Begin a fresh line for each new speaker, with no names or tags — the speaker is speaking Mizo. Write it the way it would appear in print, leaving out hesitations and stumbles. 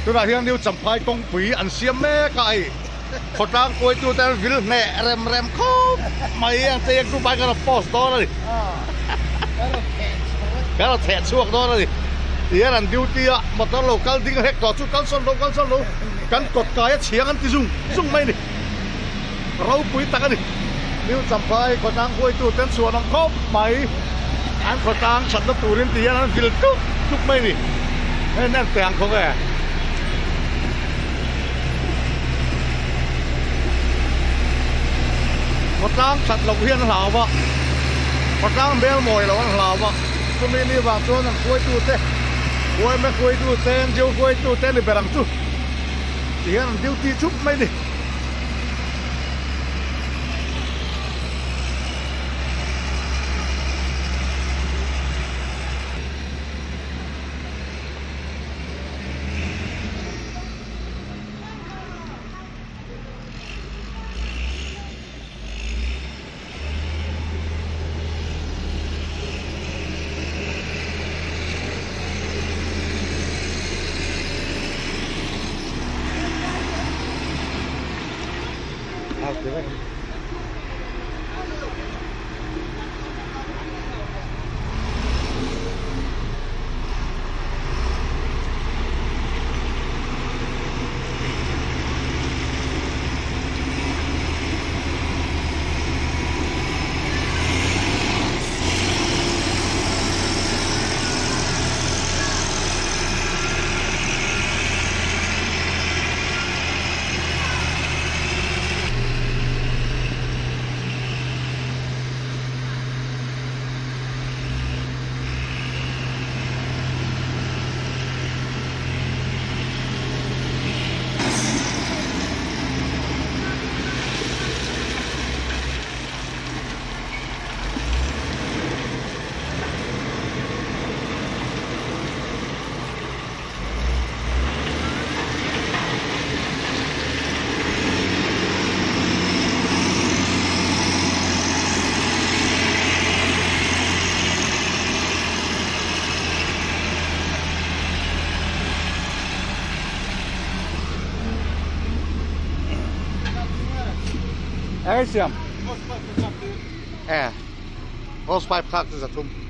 Tunah hian New Champhai kawngpui an siam mek a hei khawtlang kuaitute an vil hneh rem rem khawp mai ang che hian group ah hian kan rawn post dawn a ni. Kan rawn theh chhuak dawn a ni. Tihian an duty a motor lo kal ding hlek tawh chu kal sawn lo kal sawn lo kan kawt kai a chhiang an ti zung zung mai a ni. Ropui tak a ni. New Champhai khawtlang huaitute an chhuan ang khawp mai. An khawtlang thatna turin ti hian an vil tuk tuk mai a ni. Hei an pe ang khawk e. Khawtlang that loh hian a hlau a, khawtlang hmel mawi loh an hlau a, chumi ni vang chuan an hruaitute, yma hruaitute, ngo hruaitute a ni ber ang chu ti hian an duty thup mai a ni. Eng siam? Eh, hose pipe khak chu za thum.